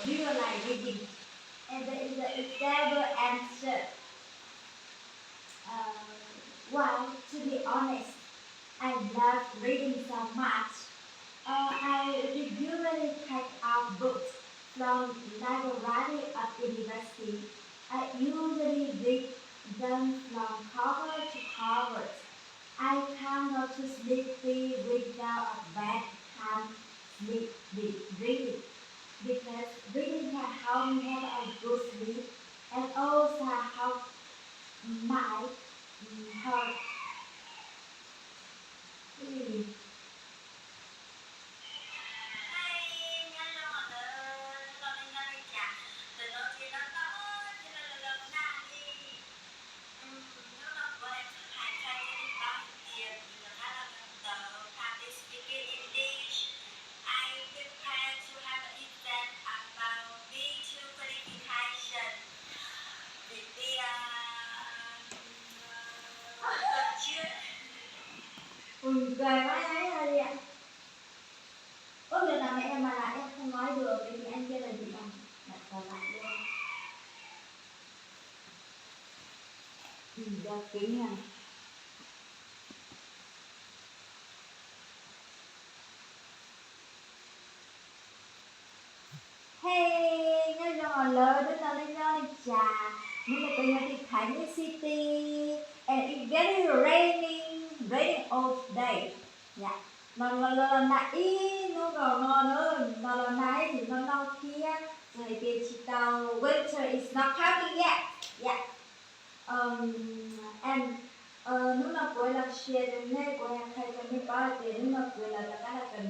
Do you like reading? And there is an example answer. Uh, well, to be honest, I love reading so much. Uh, I regularly pick up books from library at university. I usually read them from cover to cover. I can't go to sleep without a bedtime sleep reading because reading can help me have a good sleep and also help my heart. Hnub no kuv hais txog cov li paub hais tias kuv rov qab los nyob ntawm Practice Speaking English. I prepare to have an exam about B two qualification. Vim tias, ua nkawd mas ib yam li, ua nkawd no mas ib yam mas lam ib qho no ib dua peb tiv an kiag lawm vim no lam tau lam ua. Nco kev na. Hey, nyob zoo os lawv, hnub no nej nyob li cas? Hnub no kuv nyob tim Thaiv City and it's very raining, raining all day. Yom, no los los nag ib hnub nkaus no na, no los nag ib hnub no no thiab, txawm hais tias tsis tau, winter is not coming yet. Yom, and hnub no kuv los share rau nej, kuv qhia rau nej paub hais tias hnub no kuv los rov qab los kawm